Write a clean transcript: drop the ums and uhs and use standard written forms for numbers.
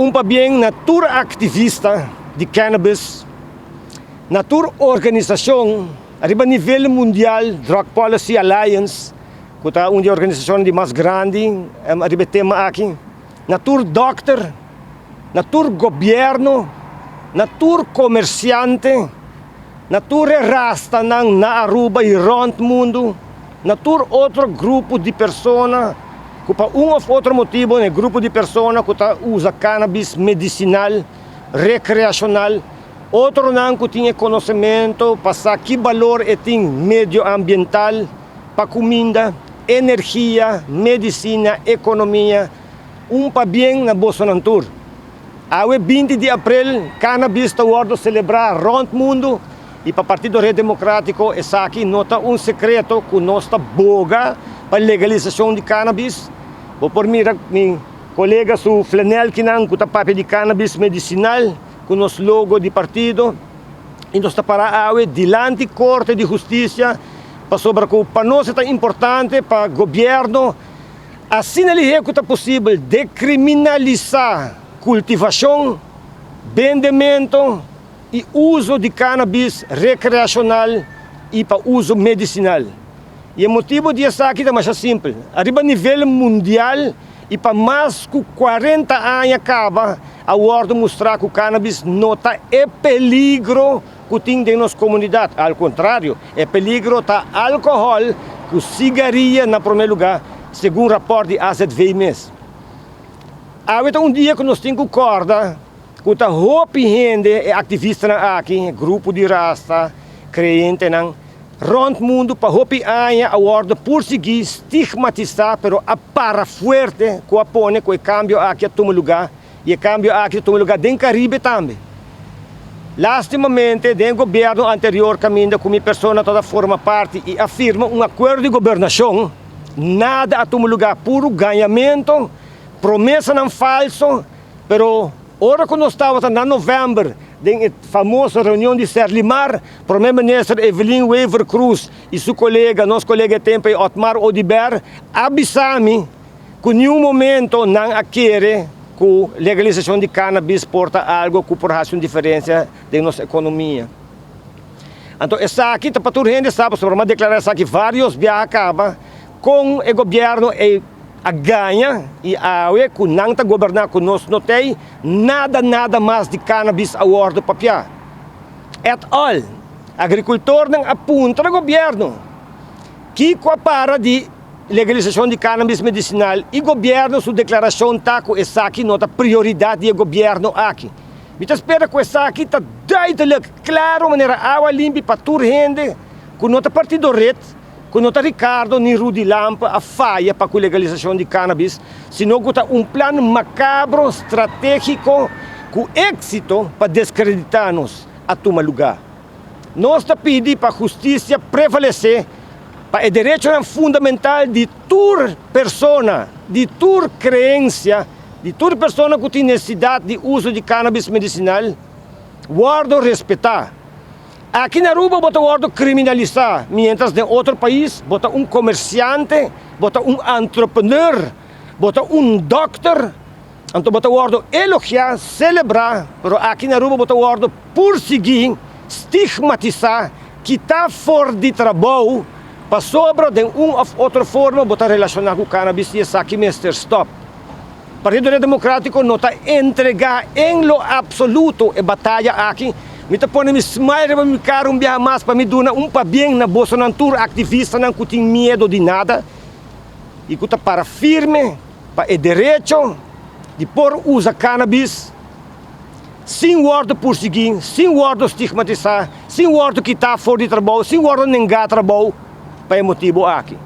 Un pabien na tur activista di cannabis, na tur organisacion ariba nivel mundial, Drug Policy Alliance, cu ta un di e organisacionnan di mas grandi ariba e tema aki, na tur dokter, na tur gobierno, na tur comerciante, na tur e rastanan na Aruba y rond mundo, na tur otro grupo di persona cu pa un of otro motibo e grupo di persona cu ta usa cannabis medicinal, recreacional, otronan cu tin e conocemento pa sa ki balor e tin medioambiental, pa cuminda, energia, medicina, economia, un pabien na bosonan tur. Awe 20 di april cannabis ta wordo celebra rond mundo y pa Partido Red Democratico esaki no ta un secreto cu nos ta boga pa legalisacion di cannabis. Bo por mira mi colega su flanelkinan cu ta papia di cannabis medicinal cu nos logo di partido y nos ta para awe dilanti Corte di Husticia pasobra cu pa nos e ta importante pa gobierno Asina lihé ku ta posibel dekriminalisá kultivashon, bendementu i uso di kanabis rekreashonal i pa uso medisinal. I e motibu di esaki ta masha simpel, ariba nivel mundial i pa mas ku 40 aña kaba a wòrdu mustrá ku kanabis no ta e peligro ku tin den nos komunidat. Al kontrario, e peligro ta alkohòl ku sigaria na promé lugá, segun rapòrt di AZV mes. Awe ta un dia ku nos tin ku kòrda ku ta hopi hende, e aktivistanan aki, e grupo di rasta, kreyentenan, rònt mundu pa hopi aña a wòrdu pursigí, stigmatisá, pero a para fuerte ku a pone ku e kambio aki a tuma lugá. I e kambio aki ta tuma luga den Karibe tambe. Lastimamente, den e gobierno anterior kaminda ku mi persona tabata forma parti i a firma un akuerdo di gobernashon, nada a tuma luga, puru gañamento, promesanan falso, pero ora ku nos tabata na novèmber den e famoso reunion di Serlimar, Prome Minister Evelyn Wever-Croes i su kolega, nos kolega e tempu ei Otmar Oduber, a bisa mi, Ku niun momento nan a kere ku legalisashon di cannabis por ta algo ku por hasi un diferensia den nos ekonomia. Anto esaki ta pa tur hende sa, pasobra mi a deklará esaki vários biaha kaba, kon e gobièrnu ei a gaña i awe ku nan ta goberná ku nos no t'ei, nada nada mas di cannabis a wòrdu papiá. Et al. Agrikultornan a puntra gobièrnu kiko a para di Legalisacion di cannabis medicinal y gobierno su declaracion ta cu esaki no ta prioridad di e gobierno aki. Mi ta spera cu esaki ta duidelijk, claro manera awa limpi pa tur hende cu no ta partido red, cu no ta Ricardo ni Rudy Lampe a faya pa cu legalisacion di cannabis, sino cu ta un plan macabro, strategico cu exito pa descredita nos a tuma lugar. Nos ta pidi pa husticia prevalece pa e derechonan fundamental di tur persona, di tur creencia, di tur persona cu tin necesidad di uso di cannabis medicinal wordo respeta. Aki na Aruba bo ta wordo criminalisa, mientras den otro pais bo ta un comerciante, bo ta un entrepreneur, bo ta un dokter, Anto bo ta wordo elogia, celebra, pero aki na Aruba bo ta wordo pursigui, stigmatisa, kita for di trabou, pasobra den un of otro forma bo ta relaciona cu cannabis y esaki mester stop. Partido Red Democratico no ta entrega en lo absoluto e bataya aki. Mi ta pone mi smile riba mi cara un biaha mas pa mi duna un pabien na bosonan tur activistanan cu tin miedo di nada y cu ta para firme pa e derecho di por usa cannabis sin wordo pursigui, sin wordo stigmatisa, sin wordo kita for di trabou, sin wordo nenga trabou pa e motibo aki.